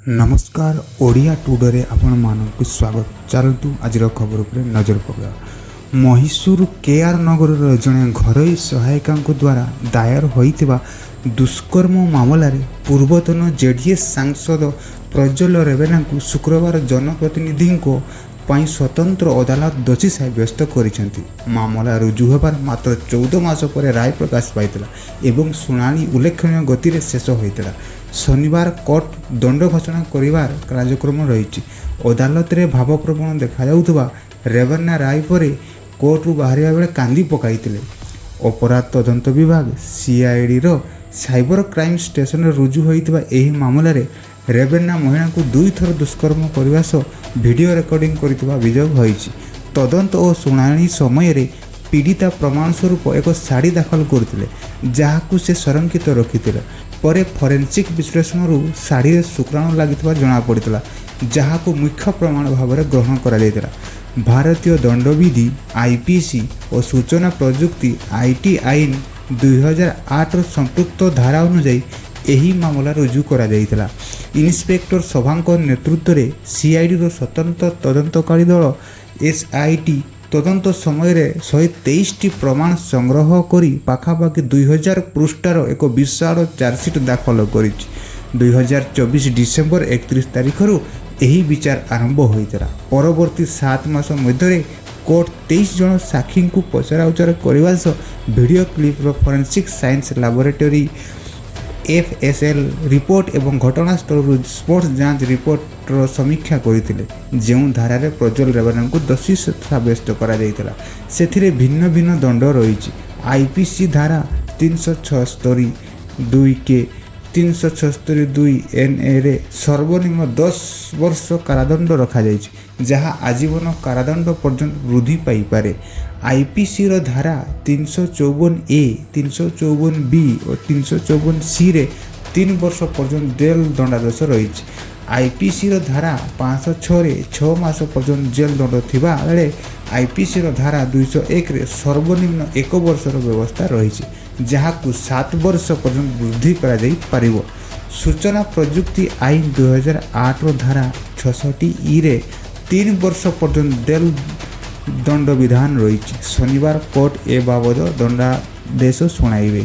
ନମସ୍କାର, ଓଡ଼ିଆ ଟୁଡେରେ ଆପଣମାନଙ୍କୁ ସ୍ୱାଗତ। ଚାଲନ୍ତୁ, ଆଜିର ଖବର ଉପରେ ନଜର ପକାଇବା। ମହୀଶୂର କେ.ଆର୍. ନଗରର ଜଣେ ଘରୋଇ ସହାୟିକାଙ୍କ ଦ୍ୱାରା ଦାୟର ହୋଇଥିବା ଦୁଷ୍କର୍ମ ମାମଲାରେ ପୂର୍ବତନ ଜେଡିଏସ୍ ସାଂସଦ ପ୍ରଜ୍ୱଲ ରେଭେନ୍ନାଙ୍କୁ ଶୁକ୍ରବାର ଜନପ୍ରତିନିଧିଙ୍କ ପାଇଁ ସ୍ୱତନ୍ତ୍ର ଅଦାଲତ ଦୋଷୀ ସାବ୍ୟସ୍ତ କରିଛନ୍ତି। ମାମଲା ରୁଜୁ ହେବାର ମାତ୍ର 14 ମାସ ପରେ ରାୟ ପ୍ରକାଶ ପାଇଥିଲା ଏବଂ ଶୁଣାଣି ଉଲ୍ଲେଖନୀୟ ଗତିରେ ଶେଷ ହୋଇଥିଲା। ଶନିବାର କୋର୍ଟ ଦଣ୍ଡ ଘୋଷଣା କରିବାର କାର୍ଯ୍ୟକ୍ରମ ରହିଛି। ଅଦାଲତରେ ଭାବପ୍ରବଣ ଦେଖାଯାଉଥିବା ରେଭନ୍ନା ରାୟ ପରେ କୋର୍ଟରୁ ବାହାରିବା ବେଳେ କାନ୍ଦି ପକାଇଥିଲେ। ଅପରାଧ ତଦନ୍ତ ବିଭାଗ ସିଆଇଡିର ସାଇବର କ୍ରାଇମ୍ ଷ୍ଟେସନରେ ରୁଜୁ ହୋଇଥିବା ଏହି ମାମଲାରେ ରେଭେନ୍ନା ମହିଳାଙ୍କୁ ଦୁଇଥର ଦୁଷ୍କର୍ମ କରିବା ସହ ଭିଡ଼ିଓ ରେକର୍ଡିଂ କରିଥିବା ଅଭିଯୋଗ ହୋଇଛି। ତଦନ୍ତ ଓ ଶୁଣାଣି ସମୟରେ ପୀଡ଼ିତା ପ୍ରମାଣ ସ୍ୱରୂପ ଏକ ଶାଢ଼ୀ ଦାଖଲ କରିଥିଲେ, ଯାହାକୁ ସେ ସଂରକ୍ଷିତ ରଖିଥିଲେ। ପରେ ଫରେନ୍ସିକ୍ ବିଶ୍ଳେଷଣରୁ ଶାଢ଼ୀରେ ଶୁକ୍ରାଣୁ ଲାଗିଥିବା ଜଣାପଡ଼ିଥିଲା, ଯାହାକୁ ମୁଖ୍ୟ ପ୍ରମାଣ ଭାବରେ ଗ୍ରହଣ କରାଯାଇଥିଲା। ଭାରତୀୟ ଦଣ୍ଡବିଧି ଆଇପିସି ଓ ସୂଚନା ପ୍ରଯୁକ୍ତି IT ଆଇନ 2008ର ସମ୍ପୃକ୍ତ ଧାରା ଅନୁଯାୟୀ ଏହି ମାମଲା ରୁଜୁ କରାଯାଇଥିଲା। ଇନ୍ସପେକ୍ଟର ଶୋଭାଙ୍କ ନେତୃତ୍ୱରେ ସିଆଇଡିର ସ୍ୱତନ୍ତ୍ର ତଦନ୍ତକାରୀ ଦଳ ଏସ୍ଆଇଟି ତଦନ୍ତ ସମୟରେ 123ଟି ପ୍ରମାଣ ସଂଗ୍ରହ କରି ପାଖାପାଖି 2000 ପୃଷ୍ଠାର ଏକ ବିଶାଳ ଚାର୍ଜସିଟ୍ ଦାଖଲ କରିଛି। 2024 ଡିସେମ୍ବର 31 ତାରିଖରୁ ଏହି ବିଚାର ଆରମ୍ଭ ହୋଇଥିଲା। ପରବର୍ତ୍ତୀ 7 ମାସ ମଧ୍ୟରେ କୋର୍ଟ 23 ଜଣ ସାକ୍ଷୀଙ୍କୁ ପଚରାଉଚରା କରିବା ସହ ଭିଡ଼ିଓ କ୍ଲିପ୍ର forensic science laboratory FSL report ଏବଂ ଘଟଣାସ୍ଥଳରୁ ସ୍ପଟ ଯାଞ୍ଚ ରିପୋର୍ଟର ସମୀକ୍ଷା କରିଥିଲେ। ଯେଉଁ ଧାରାରେ ପ୍ରଜ୍ୱଲ ରେଭନ୍ନାଙ୍କୁ ଦୋଷୀ ସାବ୍ୟସ୍ତ କରାଯାଇଥିଲା, ସେଥିରେ ଭିନ୍ନ ଭିନ୍ନ ଦଣ୍ଡ ରହିଛି। ଆଇପିସି ଧାରା 376(2)କେ, 376(2)ଏନ୍ଏରେ ସର୍ବନିମ୍ନ 10 ବର୍ଷ କାରାଦଣ୍ଡ ରଖାଯାଇଛି, ଯାହା ଆଜୀବନ କାରାଦଣ୍ଡ ପର୍ଯ୍ୟନ୍ତ ବୃଦ୍ଧି ପାଇପାରେ। ଆଇପିସିର ଧାରା 354ଏ, 354ବି ଓ 354ସିରେ 3 ବର୍ଷ ପର୍ଯ୍ୟନ୍ତ ଜେଲ୍ ଦଣ୍ଡାଦେଶ ରହିଛି। ଆଇପିସିର ଧାରା 506ରେ 6 ମାସ ପର୍ଯ୍ୟନ୍ତ ଜେଲ୍ ଦଣ୍ଡ ଥିବା ବେଳେ ଆଇପିସିର ଧାରା 201ରେ ସର୍ବନିମ୍ନ ଏକ ବର୍ଷର ବ୍ୟବସ୍ଥା ରହିଛି, ଯାହାକୁ 7 ବର୍ଷ ପର୍ଯ୍ୟନ୍ତ ବୃଦ୍ଧି କରାଯାଇପାରିବ। ସୂଚନା ପ୍ରଯୁକ୍ତି ଆଇନ 2008ର ଧାରା 66ଇରେ 3 ବର୍ଷ ପର୍ଯ୍ୟନ୍ତ ଜେଲ୍ ଦଣ୍ଡବିଧାନ ରହିଛି। ଶନିବାର କୋର୍ଟ ଏ ବାବଦ ଦଣ୍ଡାଦେଶ ଶୁଣାଇବେ।